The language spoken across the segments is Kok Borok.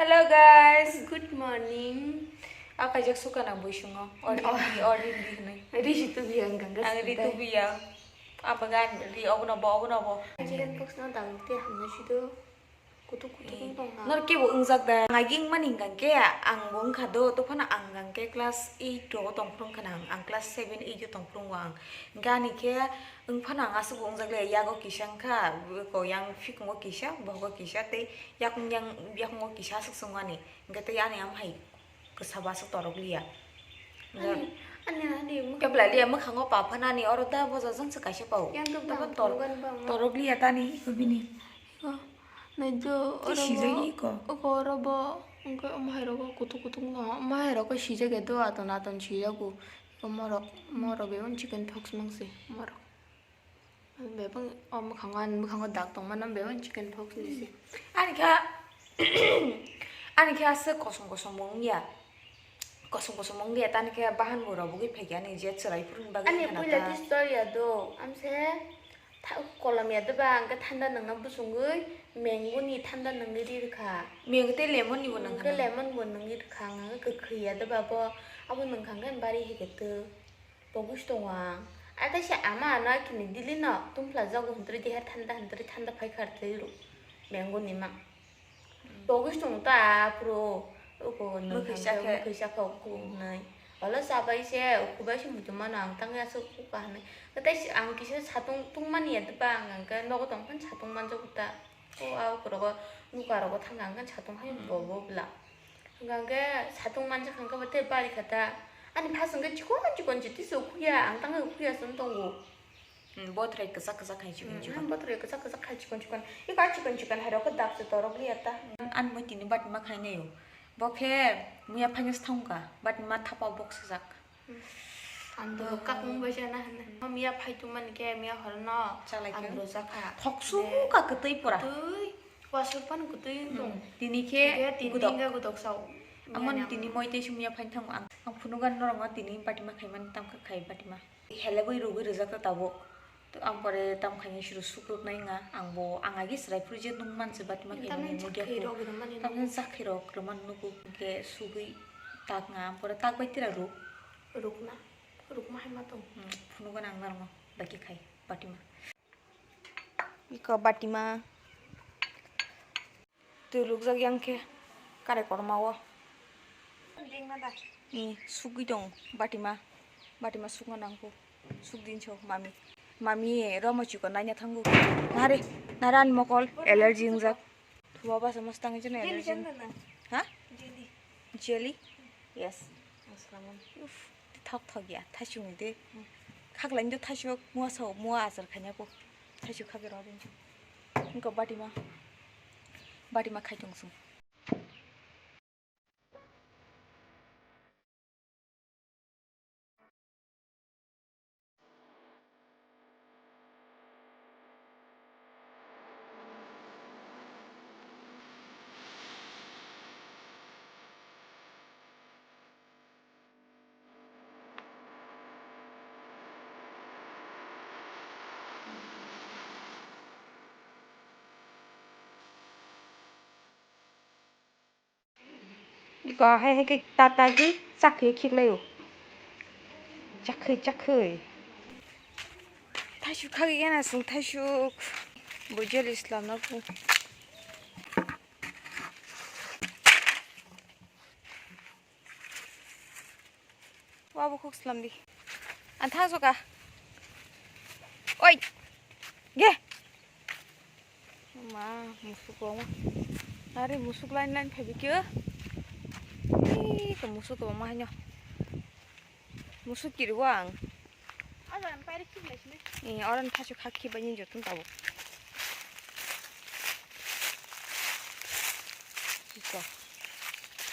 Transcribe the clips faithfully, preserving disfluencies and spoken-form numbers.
Hello guys. Good morning. A kaijak suka nang buisungo. Or hindi, or hindi hinwi. Risi tubi ang ganga. Ang ri tubi ya. Apa gan ri ogono bo, ogono bo. Chicken pox no dang te hamna sido. Kutuk kutuk wng tong ha. Nor kebo wngjak da. Ang agi wngmani hwnkha khe ang bo wngkha do, tei phano ang hwnkha khe class eight rogo tong phuru wngkha nang, ang class seven eight o tong phuru wngkha ang. Hwnkhe ani khe wng phano ang aswk bo wngjak le, yago kisa wngkha, ko yang phikungo kisa, bohogo kisa tei yakung yang yakungo kisa aswk se wngmani. Hwnkhe tei ani am hai kwsa bo aswk torok liya. Ani, ani, ani, mwkhang- Kebla liya mwkhango pa phano ani oro da boja jang se kaisa pao. Yang kebla Tamo tor-, phunukgan ba ma. Torok liya tani iko bini. Iko, naijo, Tei oro sijak bo, iko. Iko oro bo, hwnkhe omo hai rogo kutuk kutuk no, omo hai rogo sijak ya do, aton aton sijago. Iko morok, morok bebak chicken pox mang se, morok. Bebak, o mwkhango, ani mwkhango dak tongmano bebak chicken pox ni se. Ani kha, ani kha aswk kosom kosom wng ya. Kosom kosom wng ya, tani khe bahan bo rw bugwi phaikha ani je chwrai phuru ni bagwi Ani wngkha na puila ta. Di story ya do, amse tha-, kolam ya doba, hwnkhe thanda nwngna bwswngwi mango ni thanda nwngwi ri rwkha. Mango tei lemon ni bo nwngkha Hwnkhe na. Lemon bo nwngwi rwkha, hwnkhe kwkhwi ya doba bo, abo nwngkha hwnkhe bari hai khe twi. Pogwi tongo ang. Ai kaisa ama ano akini dili no tungpla jago hwntrwi deha thanda hwntrwi thanda phai kha twi rw. Mango ni ma. Pogwi tongo ta phuru. Uko Mwkhwi nang sakhe. Mwkhwi sakhe uko hnai. Olo chabai se uko bai se muchung mano ang tang ya se uko ka hnai. Tei ang kisa satung tungmani ya teba ang ang khe nogo tong phano satung manjago ta. O a uko rogo nuka rogo thang ang khe satung hai bo bo bla. Hwnkhe satung manjak hwnkhe bo tei bari kha ta. Ani phas hwnkhe chikon chikon se tisa ukhuya, ang tangwi ukhuya se wng tongo. Hmm, bothrai kwchak kwchak hai chikon Hmm, chikon. Bothrai kwchak kwchak hai chikon chikon. Iko a chikon chikon hai rok khe dak se torok liya ta. Ani moi tini bati ma khai naio. Bo khe muya phaino se thangkha, bati ma thapa bok sajak. Ang to kakung bai sana hana. Miya phai tu man ke, miya hor no. Chalai ke. Ang rojak kha. Thoksu ka kwtwi pura. Twi, wasuk pan kwtwi tong. Tini khe tini gudok. Hingga gudok sao. Amon tini moi tei sumya phain thango ang. Ang phunugan norong tini batima khaiman tamkha khai batima. Helebwi rugwi rwjak ta tabuk. To ang pore tam khaini suru sukruk nai nga. Ang bo ang agi srai phuru je nung man se batima khaimani mugya ko. Tamni chakhi rok rwman nuku ke sugwi tak nga. Ang pore tak bai tira ruk. Rukna, rukma hai ma tong. Hmm, phunugo nang narwkma, daki khai, batima. Iko batima. Twi lukjak yang khe, kare korma o. Ni sugwi tong, batima. Batima sukna nangkho. Suk din so, mami. Mami, romo chiko naina thango. Nare, nare ani mokol, allergy wngjak. Thuba basa mas tangwi jeno allergy. Ha? Jelly? Yes. Uff, thok thok ya, thaichung ni de. Khaklai ni de thaichuk, mua sao, mua achar khaina ko. Thaichuk kha bero din. Niko batima. Batima khai tong sung. Iko hai hai khe ta ta gwi chakhe khiklai o. Chakhe chakhe. Thaisuk khagwi gana sung thaisuk. Bo jelly slamna phu. Wa bo khuk slam di. Ang thang soka. Oi. Ge. Ma, musuk kwbangma. Are musuk line line phaibi khe. Ih, to musuk kwbangma haino. Musuk kiri wa ang. Ih, oro ni thaichuk kha khibai ni joto tabuk. Iko.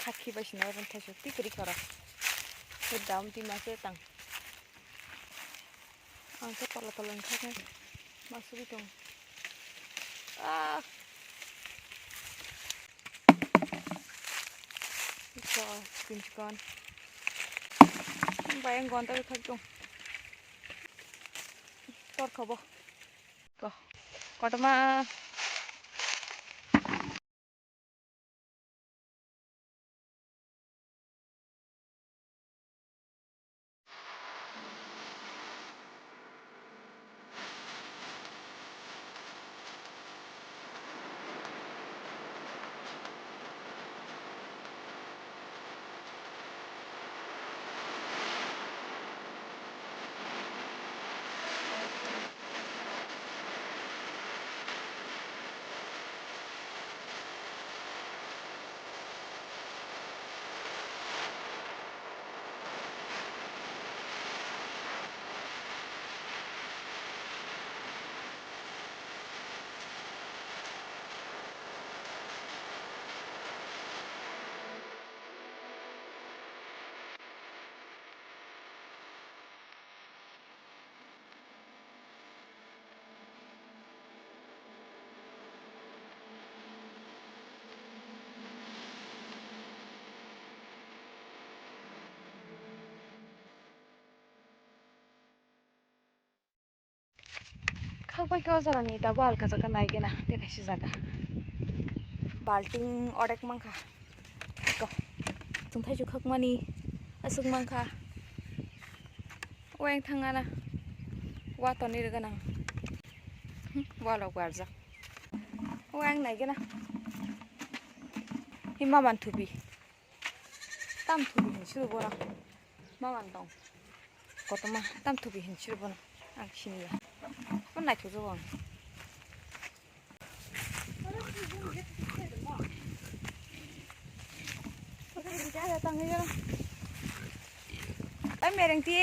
Kha khibai sini oro ni thaichuk tikri koro. Dam ti ma se tang. Ang khe tola tola wngkha khe ma sugui tongo. Ah. Iko chikon chikon. Bayang gonta wngkha tong. Tor khobo. Ko. Kotorma. Tok bai khe o jorani tabuk alka jaga nai gana tei kaisa jaga. Balting odek mankha. Ko. Chwng thaichuk khakmani aswk mankha. O yang thangana. Wa toni rwgana. Hmm, wa lok barjak. O yang nai gana. Hima man thubi. Tam thubi hin suru bono. Maman tong. Kotorma tam thubi hin suru bono. Ang siniya. Bono naithok jago ang. Ai mereng ti.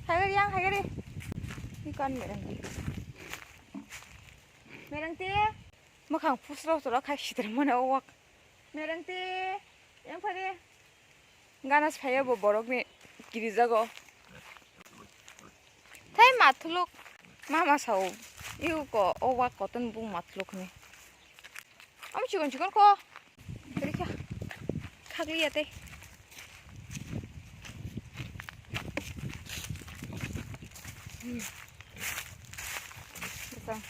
Hagari yang hagari. Ni kon mereng ti. Mereng ti. Makhang pusrok torok khai sitor mane o wak. Mereng ti. Yang phari. Gana sphaiya bo borokni kirijago. Thai mathuluk mama sao, iu ko o wa koton bung mathuluk ni. Am chikon chikon ko. Rikha. Khakliya tei. Hmm. Bwsang.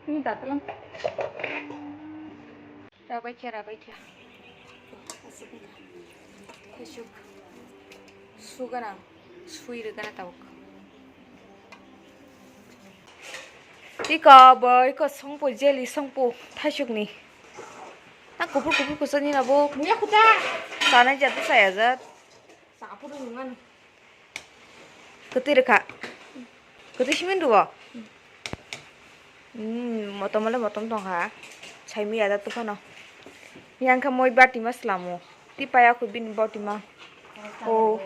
Ni datlang. Rabai khe, rabai khe. Suk. Sugana, sui rwgana tabuk. Iko bo, iko songpo, jeli songpo, thaisukni. Na kupur kupur kusa ni nabo. Muya kuta. Sana jat saya jat. Sapu dong ngan. Kwtwi rwkha. Kwtwi simi rwo. Hmm, motom le motom tongkha. Saimi ya da tuphano. Yang kha moi bati ma slamo. Ti paya khu bini bati ma. Oh.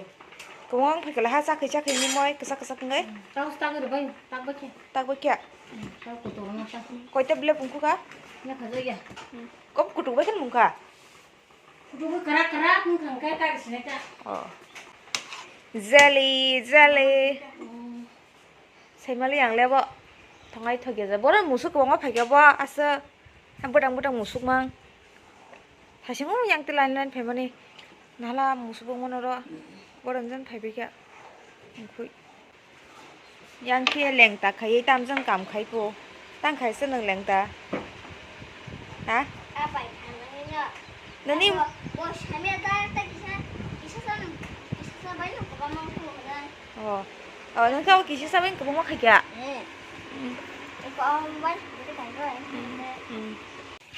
Kwbangma phai kala ha chakhi chakhi ni moi kwchak kwchak wngai. Tau tak rw bai, tak bai khe. Tak bai khe. Hmm, tau kutu rw tak. Koita ble pungkhu kha? Na kha jaya. Kom kutu bai khe mungkha. Kutu krak krak wng kha, hwnkhe kari sinai ta. Oh. Jeli, jeli. Hmm. Saimali ang lebo. Tongai thok ya. Boro musuk kwbangma phaikha bo asa. Bwtang bwtang musuk mang. Thasing yang ti line line phaimani. Nala musuk bongmano ro. Boro jan phaibai kha. Wngkhui. Yang khe lengta khaiwi tamjang kam khai po. Tang khai se nwng lengta. Ha? Apai thangnani no. Nani? Abo bo samya da ta kisa, kisa sa, kisa sa bai no koba mang ko na. Oh. Oh, nwng kha kisa sa bai koba ma khai kya? Eh. Hmm. Ko bai ko khai ko. Hmm.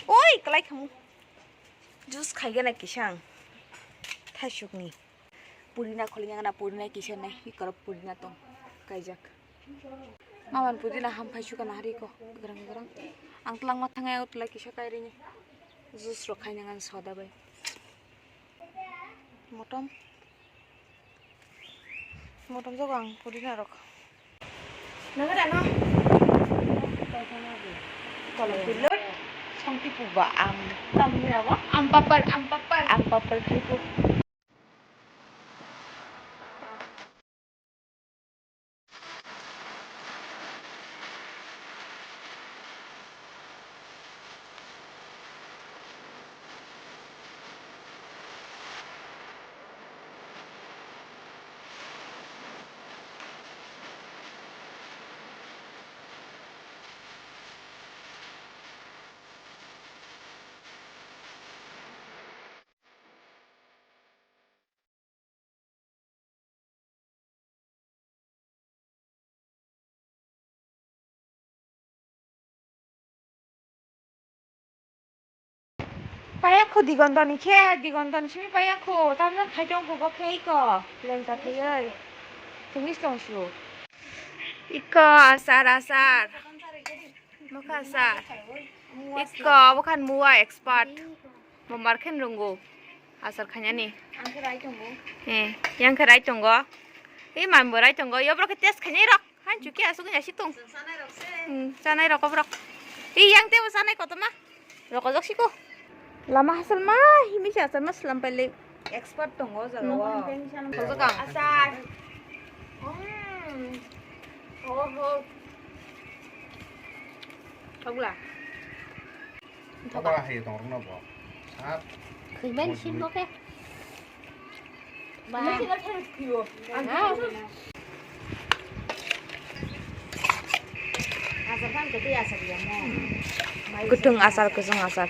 Oi, kalai khamu. Juice khai gana kisang. Thaisukni. Purina kholi yang na purina kisa nai, i korok purina tong kaijak. Maman purina ham phai suka na hari ko, grang grang. Ang tlang ma thangai o tla kisa kai rini. Juice rok khai nang soda bai. Motom. Motom jogo ang purina rok. Nang ada no? Kolom pilot, songti puba am. Tamni abo? Am papar, am papar. Am papar khai pu. Payakho Digontoni khe, Digontoni simi payakho, tamno khaitong kugo khe iko, lengta thaioi. Tungis tongsu. Iko asar, asar. Mokha asar. Iko bokhan mua expert. Bombar khen rungo. Asar khanyani. Ang khe rai tongo. Eh, yang khe rai tongo. Ei mambo rai tongo. Yobrok khe test khainai rok. Han chuki asuk nya situng. Sanai rok se. Hmm, sanai rok obrok. Ei yang tebo sanai kotoma. Rokojak siko. Lama hasalma, himisa hasalma slam paile. Expert tongo jaga o. Tongo kang. Asar. Hmm. Oho. Thogla. Thogla hai tong rokno bo. Hap. Khaiman sin bo khe. Kutung asar, kutung asar.